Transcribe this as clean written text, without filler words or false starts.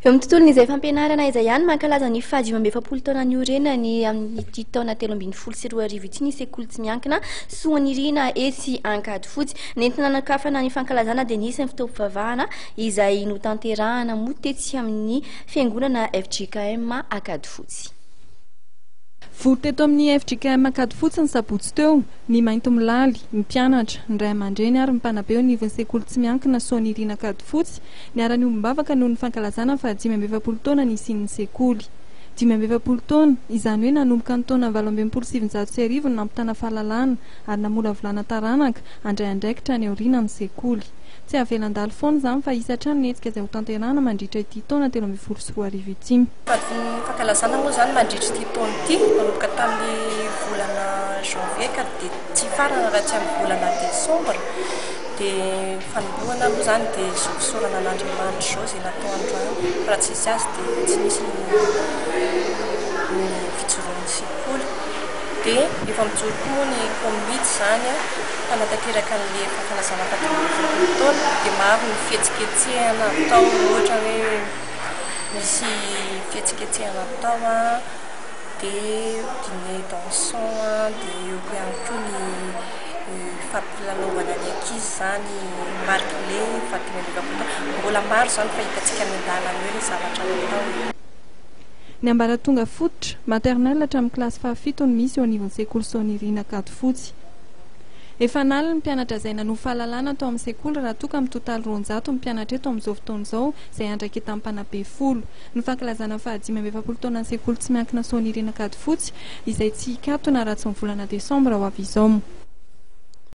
Eo amin'ny tontolon'izay fampianarana izay ihany, mankalaza ny faha-45 taona niorenany amin'ity taona 2013 ity ny sekoly tsy miankina Soanirina etsy Ankadifotsy. Nentina nanokafana ny fankalazana dia nisy ny fotoam-pivavahana izay notanterahana moa tetsy amin'ny fiangonana fjkm Ankadifotsy. Vory teto amin'ny fjkm Ankadifotsy ny sabotsy teo, ny maintimolaly, ny mpianatra, ny ray aman-dreny ary ny mpanabe eo anivon'ny sekoly tsy miankina Soanirina Ankadifotsy, niara-niombom-bavaka noho ny fankalazana ny faha-45 taona nisian'ny sekoly. 45 taona, izany hoe nanomboka ny taona 1968 no nampitana fahalalana ary namolavolana taranaka handray andraikitra any aoriana ny sekoly. Tsy avela handalo foana izany fa hisy hatrany ny hetsika izay hotanterahana mandritra ity taona 2013 ity. Ny fankalazana moa izany mandritra ity taona ity, nanomboka tamin'ny volana janvier ka dia tsy hifarana raha tsy amin'ny volana desambra. Dia ny fanombohana aloha izany dia izao fisaorana an'Andriamanitra izao izay natao androany fa raha tsisy azy dia tsy nisy ny ny fijoroan'ny sekoly. Dia efa mijoro koa moa ny komity izany mpanatanteraka an'ilay fankalazana faha-45 taona dia maro ny fihetsiketsehana atao ohatra hoe misy fihetsiketsehana atao dia dîner dansant dia eo ihany koa ny fampilalaovana ny ankizy izany marquer faha-45 taona. Mbola maro izany fa hitantsika miandalana eo ny zavatra natao. Ny ambaratonga fototra, maternelle hatramin'ny kilasy fahafito no misy eo anivon'ny sekoly Soanirina Ankadifotsy. Efa an'aliny ny mpianatra izay nanovo fahalalana tao amin'ny sekoly raha toa ka mitotaly 200 ny mpianatra eto amin'izao fotoana izao izay andraiketan'ny mpanabe folo. Ny fankalazana ny faha-45 taonan'ny sekoly tsy miankina Soanirina Ankadifotsy izay tsy hikatona raha tsy ny volana desambra ho avy izao.